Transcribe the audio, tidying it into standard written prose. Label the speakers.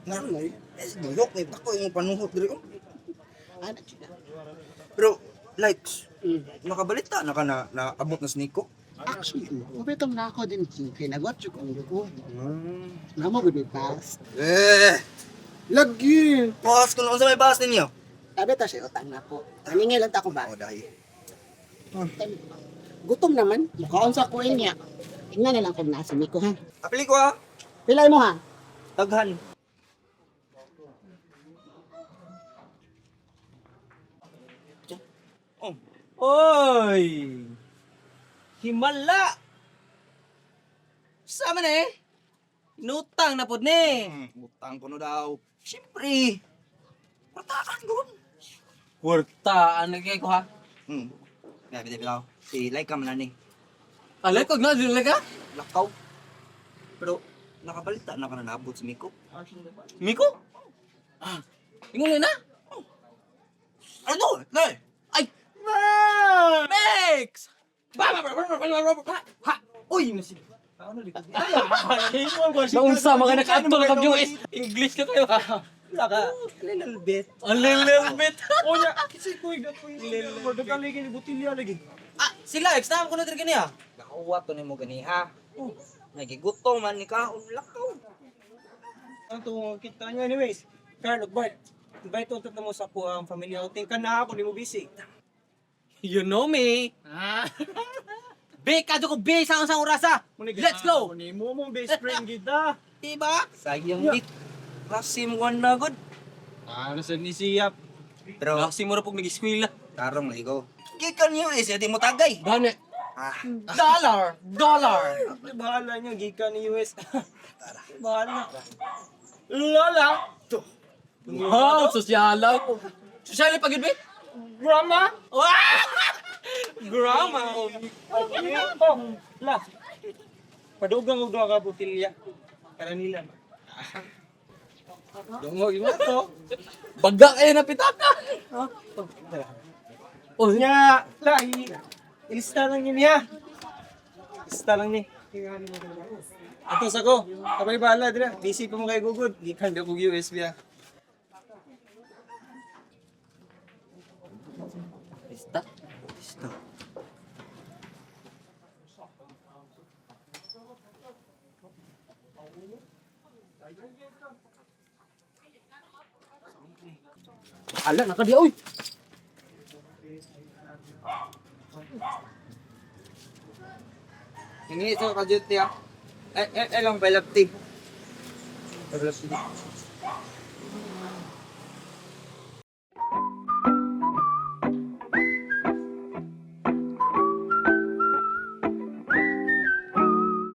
Speaker 1: Nga mo, eh, dulok may bako yung panuhot diri oh.
Speaker 2: Ana sila.
Speaker 1: Pero likes, nakabalita na ka na naabot na si Nico.
Speaker 2: Actually, kubetong na ako din kay nagwatch ko ang ko. Namo gud may pass.
Speaker 1: Eh,
Speaker 2: Lagi.
Speaker 1: boss, kung unsa may bawas ninyo?
Speaker 2: Tabi ta siya utang na ako. Maningil lang ta ko ba?
Speaker 1: Oh, dahil.
Speaker 2: Gutom naman. Mukaon sa kuin niya. Tingnan na lang kung nasa Miko ha.
Speaker 1: Apili ko ha.
Speaker 2: Pilay mo ha.
Speaker 1: Daghan. Oh.
Speaker 3: Oy! Himala! Sama na eh! Inutang na pod ni!
Speaker 1: Utang ko no daw. Siyempre. Pertakan ko.
Speaker 3: Kwarta, ano kay ko ha?
Speaker 1: Grabe, grabe daw. Si Laika man na ni.
Speaker 3: Alay ko na, dili ka?
Speaker 1: Lakaw. Pero nakabalita na ka na naabot si Miko.
Speaker 3: Miko? Ah, ingon na?
Speaker 1: Ano to? Nay!
Speaker 3: Ay! Mix! Ba ba ba ba ba ba ba ha! Uy, nasi. Naunsa mga nakaadto na kag US. English ka kayo ha.
Speaker 1: Wala ka. Little bit.
Speaker 3: A little bit.
Speaker 4: Onya, kasi ko igapoy. Daghan lagi ni botilya lagi.
Speaker 3: Ah, sila ex na ko na diri ganiha.
Speaker 1: Nakawa to nimo ganiha. Oh. Nagigutom man ni ka. Lakaw.
Speaker 4: Ang to kita niya anyways. Carl ug Bart. Invite to mo sa ko ang family outing ka na ako nimo busy.
Speaker 3: You know me. Ah. B, kadto ko B sa unsang orasa. Let's go.
Speaker 4: Ni mo mong best friend kita.
Speaker 3: Diba?
Speaker 1: Sayang bit. Klase mo na good.
Speaker 4: Ano sa ni siya?
Speaker 1: Pero
Speaker 3: Kasi mo ra pug nag-eskwela.
Speaker 1: tarong lagi ko. Gikan niyo eh, siya di mo tagay.
Speaker 3: Gani.
Speaker 1: Ah,
Speaker 3: Dollar, dollar.
Speaker 4: Bahala niya gikan ni US. Bahala. Lola.
Speaker 3: Wow, sosyala. Sosyala pag yun,
Speaker 4: Grandma.
Speaker 3: Wah!
Speaker 4: Grandma. Oh, la. Padugang og duha ka botilya. Para nila.
Speaker 3: Dungo mo to. Baga kayo na pitaka. Oh,
Speaker 4: Nya, la, ilista lang yun niya. Ilista lang ni. Ato sa ko, kabay bahala dira. Busy pa mo kay Gugod. Gikan di ko USB ah.
Speaker 3: Lista.
Speaker 1: Listo.
Speaker 3: Ala, nakadiya, oy.
Speaker 1: Hingi ito ka duty ah. Ay, ay, ay lang, pilot tea. Pilot tea.